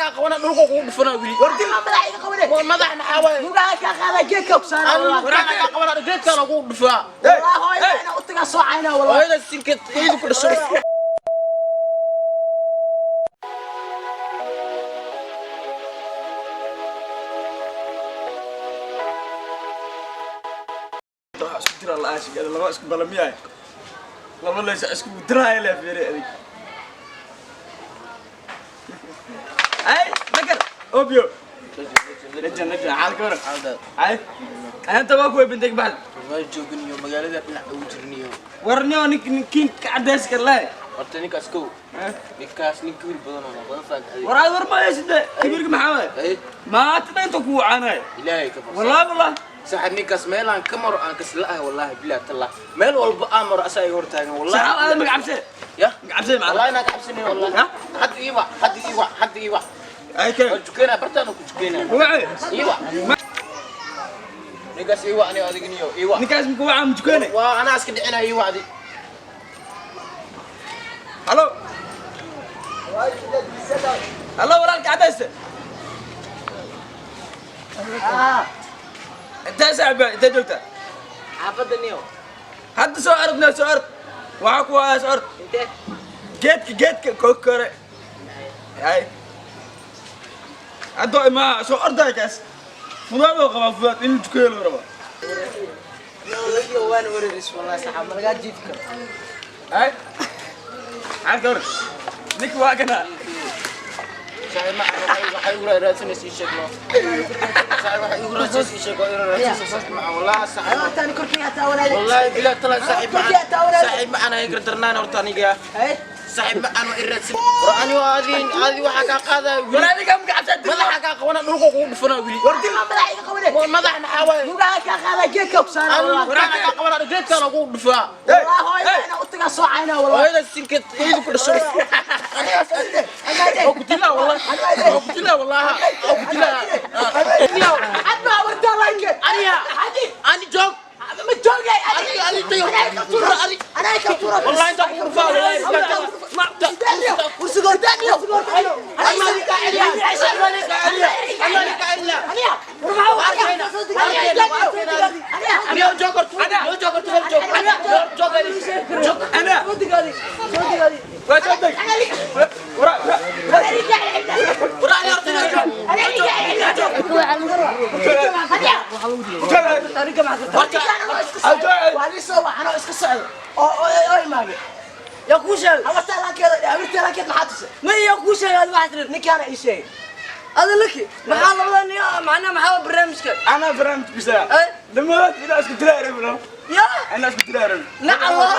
Madaxa kaa qabana dhulka kugu dhufanaa wili. War dil madaxa iga qabane. War madax maxaa waaye? Lugaha kaa qaadaa geedka ku saara wallahi. Madaxa kaa qabana geedkaana kugu dhufaa. Wallahi hooyada inaa u tagaa soo caynaa wallahi. Hooyada sinka iyadu ku dhashay. Isku dira la aashiga laba isku balamiyaay laba leys isku diraya la fiiri adig ay nakar obyo lejan lejan xaalka waran ay anta waa kuwa bintay baxal Ma joogin iyo magaalada dhinac ugu jirniyo. warniyo nink ninkin ka cadeys kar leh. Horta ninkaas kow. Ninkaas nin kibir badan oo badan faan. War aad war ma haysid kibirka maxaa waay? Ay. Maanta inta ku wacanay. Ilaahay ka baqo. Wallahi wallahi. Saxib ninkaas meel aan ka maro aan kasla ah wallahi billahi tallah. Meel walba aan maro asaa iga hortaagan wallahi. Saxib aad magacabse. Ya? Magacabse macallin. Wallahi inaan ka cabsanay wallahi. Hadda ii wac, hadda ii wac, hadda ii wac. Ay keen. Waan tukanaa, bartaan ku tukanaa. Wacay. Ii wac. Ninkaas ii wac aniga adiga niyo ii wac. Ninkaas muku wacaa ma tukanay? Waa anaa iska dhicinaya ii wacdi. Halo. Halo walaalka cadayste. Intee saaxiib intee joogtaa? Xaafadda niyo. Hadda soo arodna soo arod. Waxaa ku hayaa soo arod. Intee? Geedka geedka kokore. Hay. Hadda imaa soo ordaya kaas. Fudaad oo qabaa fudaad in tukayo loo rabaa. Niyo waan wareeris wallahi saxab ma laga jiif karo. Hay. Xaalka waran. Ninka waa kana. Saxib ma waxay igu raadsanaysaa ii sheeg no. Saxib waxay igu raadsanaysaa ii sheeg oo ila raadsanaysaa saxib ma wallahi saxib. Alaabtaani korkeyga taawanaaday. Wallahi billahi tallah saxib ma Korkeyga taawanaaday. saxib ma ana iga darnaan horta aniga. Hey. Saxib ma aan i raadsan. War ani waa adin adi waxa ka qaadaa War wili. adiga magacabse. Madaxa kaa qabana dhulka kugu dhufanaa wili. War dil madaxa iga qabane. War madax maxaa waaye? Lugaha kaa qaadaa geedka ku saara wallahi. Madaxa kaa qabana geedkaana kugu dhufaa. Wallahi hooyada inaa u tagaa soo caynaa wallahi. Hooyada sinka iyadu ku dhashay. Oo ku dilaa wallahi. Oo ku dilaa wallahi. Oo ku dilaa. Hadba wartaa laanke. Aniga Hadi. ani joog. Ma joogay. Ani ani tayo. Anaa ka tuura. Ani. Anaa ka tuura. Wallahi inta kugu dhufaa wallahi. Ana. Waa soo deg. Wara wara. Yaa kuu sheegay ma yaa kuu sheegay adiga waxaad tiri ninkaana ii sheegay ada laki maxaa labada nin macnaha maxaa barnaamijka? Ana barnaamij bisaa. Ay. Dhammaad ila isku dilaa rabno. Yaa Ana isku dilaa rabno. nacallah.